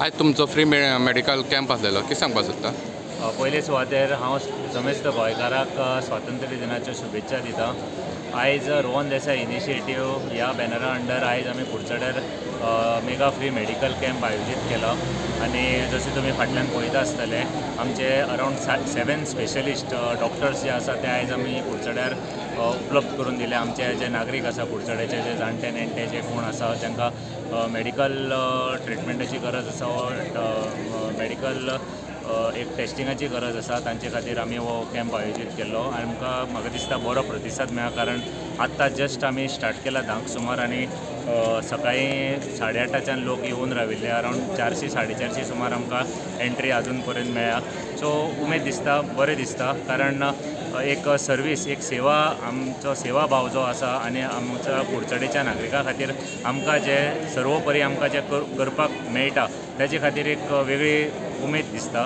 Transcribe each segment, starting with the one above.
आयज तुमचो free medical camp आसलेलो, कितें सांगपाक सोदता? पयले सुवातेर हांव समेस्त गोंयकाराक स्वातंत्र्य दिनाच्यो शुभेच्छा दिता. आयज रोहन देसाय इनिशिएटीव ह्या बॅनरा अंडर आयज आमी कुडचड्यार मेगा फ्री मेडिकल कॅम्प आयोजीत केला आनी जशें तुमी फाटल्यान पळयता आसतले आमचे अरावंड 7 स्पेशलिस्ट डॉक्टर्स जे आसा ते आयज आमी कुडचड्यार उपलब्ध करून दिले. आमचे जे नागरीक आसा कुडचड्याचे, जे जाणटे नेणटे जे कोण आसा तांकां मेडिकल ट्रिटमेंटाची गरज आसा वा मेडिकल एक टेस्टिंगाची गरज आसा तांचे खातीर आमी हो कॅम्प आयोजीत केल्लो आनी आमकां म्हाका दिसता बरो प्रतिसाद मेळ्ळा, कारण आत्तां जस्ट आमी स्टार्ट केला 10 सुमार आनी सकाळीं 8:30च्यान लोक येवन राविल्ले. अरावंड 400 450 सुमार आमकां एंट्री आजून पर्यंत मेळ्ळ्या. सो उमेद दिसता, बरें दिसता, कारण एक सर्वीस, एक सेवा, आमचो सेवा भाव जो आसा आनी आमच्या कुडचडेच्या नागरिकां खातीर आमकां जे सर्वोपरी आमकां जे करपाक मेळटा ताजे खातीर एक वेगळी उमेद दिसता.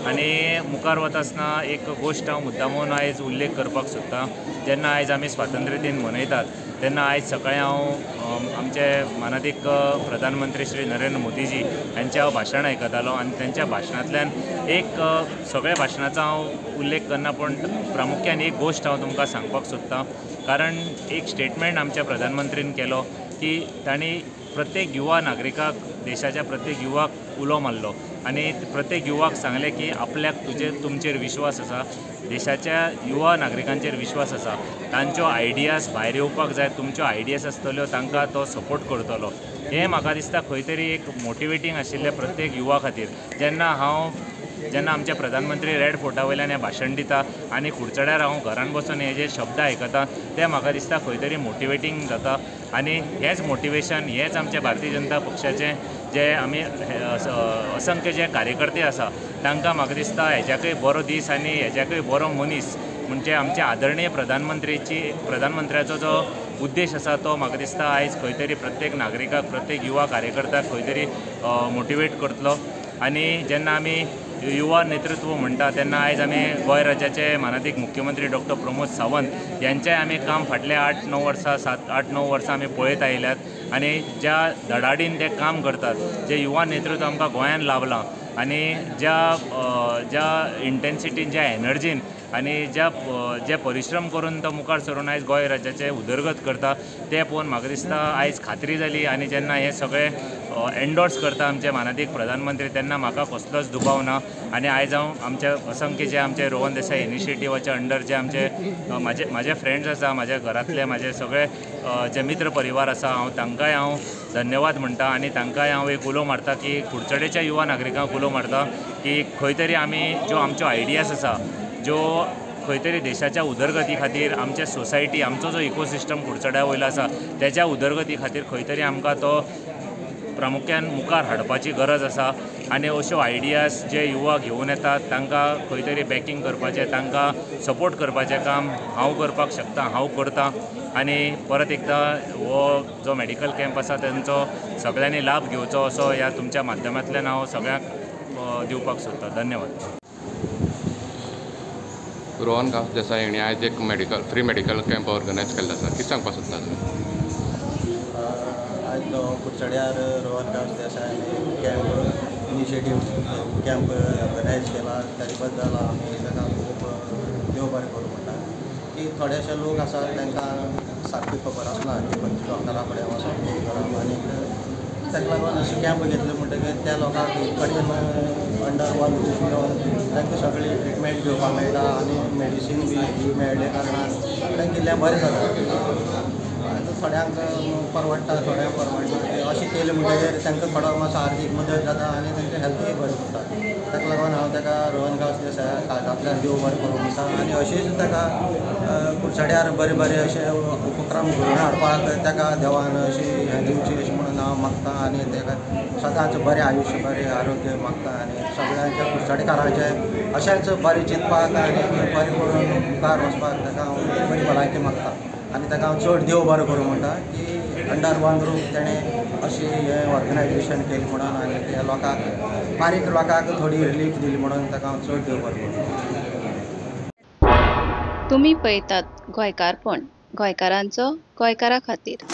आनी मुखार वता आसतना एक गोश्ट हांव मुद्दामून आयज उल्लेख करपाक सोदता. जेन्ना आयज आमी स्वातंत्र्य दिन मनयतात तेन्ना आयज सकाळीं हांव आमचे मानादीक प्रधानमंत्री श्री नरेंद्र मोदीजी हांचें हांव भाशण आयकतालो आनी तेंच्या भाशणांतल्यान एक सगळ्या भाशणाचो हांव उल्लेख करना, पूण प्रामुख्यान एक गोश्ट हांव तुमकां सांगपाक सोदता. कारण एक स्टेटमेंट आमच्या प्रधानमंत्रीन केलो की तांणी प्रत्येक युवा नागरिकाक, देशाच्या प्रत्येक युवाक उलो मारलो आनी प्रत्येक युवाक सांगलें की आपल्याक तुमचेर विश्वास आसा, देशाच्या युवा नागरिकांचेर विश्वास आसा, तांच्यो आयडियाज भायर येवपाक जाय, तुमच्यो आयडियाज आसतल्यो तांकां तो सपोर्ट करतलो. हें म्हाका दिसता खंय तरी एक मोटिवेटींग आशिल्लें प्रत्येक युवा खातीर. जेन्ना आमचे प्रधानमंत्री रेड फोर्टा वयल्यान हें भाशण दिता आनी कुडचड्यार हांव घरान बसून हे जे शब्द आयकता ते म्हाका दिसता खंय तरी मोटिवेटींग जाता. आनी हेंच मोटिवेशन, हेंच आमच्या भारतीय जनता पक्षाचें जे आमी असंख्य जे कार्यकर्ते आसा तांकां म्हाका दिसता हेज्याकय बरो दीस आनी हेज्याकय बरो मनीस म्हणजे आमच्या आदरणीय प्रधानमंत्र्याचो जो उद्देश आसा तो म्हाका दिसता आयज खंय तरी प्रत्येक नागरिकाक, प्रत्येक युवा कार्यकर्त्याक खंय तरी मोटिवेट करतलो. आनी जेन्ना आमी युवा नेतृत्व म्हणटा तेन्ना आयज आमी गोंय राज्याचे मानादीक मुख्यमंत्री डॉक्टर प्रमोद सावंत यांचें आमी काम फाटले 8-9 वर्सां, 7-8-9 वर्सां आमी पळयत आयल्यात आनी ज्या धडाडीन ते काम करतात, जे युवा नेतृत्व आमकां गोंयान लाभलां आनी ज्या इंटेन्सिटीन, ज्या एनर्जीन आनी ज्या जे परिश्रम करून तो मुखार सरून आयज गोंय राज्याचें उदरगत करता तें पळोवन म्हाका दिसता आयज खात्री जाली. आनी जेन्ना हे सगळे एन्डोर्स करता आमचे मानादीक प्रधानमंत्री तेन्ना म्हाका कसलोच दुबाव ना. आनी आयज हांव आमचे असंख्य जे आमचे रोहन देसाय इनिशिएटिवाचे अंडर जे आमचे म्हाजे फ्रेंड्स आसा, म्हाज्या घरांतले म्हाजे सगळे जे मित्र परिवार आसा, हांव तांकांय हांव धन्यवाद म्हणटा आनी तांकांय हांव एक उलो मारता की कुडचडेच्या युवा नागरिकांक उलो मारता की खंय तरी आमी ज्यो आमच्यो आयडियाज आसा ज्यो खंय तरी देशाच्या उदरगती खातीर, आमच्या सोसायटी, आमचो जो इकोसिस्टम कुडचड्या वयलो आसा तेज्या उदरगती खातीर खंय तरी आमकां तो प्रामुख्यान मुखार हाडपाची गरज आसा. आनी अश्यो आयडियाज जे युवा घेवन येतात तांकां खंय तरी बॅकींग करपाचें, तांकां सपोर्ट करपाचें काम हांव करपाक शकता, हांव करतां. आनी परत एकदां हो जो मेडिकल कॅम्प आसा तेंचो सगळ्यांनी लाभ घेवचो असो ह्या तुमच्या माध्यमांतल्यान हांव सगळ्यांक दिवपाक सोदतां. धन्यवाद. रोहन गांवस देसाय हांणी आयज एक फ्री मेडिकल कॅम्प ऑर्गनायज केल्लो आसा, कितें सांगपाक सोदता तुमी? आयज कुडचड्यार Rohan Gawas Desai camp initiative camp organise केला ताजे बद्दल आमी ताका खूब देव बरें करूं म्हणटा की थोडेशे लोक आसा तांकां सारकी खबर आसना की खंयच्या डॉक्टरा कडेन वचप, कितें करप, आनी ताका लागून अशें कॅम्प घेतले म्हणटकीर त्या लोकांक एक कडेन अंडर वन रूफ येवन तांकां सगळी ट्रिटमेंट घेवपाक मेळटा आनी मेडिसीन बी मेळ्ळ्या कारणान तांकां इल्लें बरें जाता. थोड्यांक परवडटा, थोड्यांक परवडना. अशें केलें म्हणटकीर तांकां थोडो मातसो आर्थीक मदत जाता आनी तांचें हेल्थूय बरें उरता. ताका लागून हांव ताका रोहन गांवस देसाय काळजांतल्यान देव बरें करूं म्हणटा आनी अशेंच ताका कुडचड्यार बरे बरे अशे उपक्रम घडोवन हाडपाक ताका देवान अशी हें दिवची अशें म्हणून हांव मागता आनी ताका सदांच बरें आयुश्य, बरें आरोग्य मागता आनी सगळ्यांच्या कुडचडेकारांचें अशेंच बरें चिंतपाक आनी बरें करून मुखार वचपाक ताका हांव बरी भलायकी मागता आनी ताका हांव चड देव बरो करूं म्हणटा की अंडर वन रूफ तेणें अशें हें ऑर्गनायजेशन केलें म्हणून आनी त्या लोकांक, बारीक लोकांक थोडी रिलीफ दिली म्हणून ताका हांव चड देव बरो करूं. तुमी पळयतात गोंयकारपण, गोंयकारांचो गोंयकारा खातीर.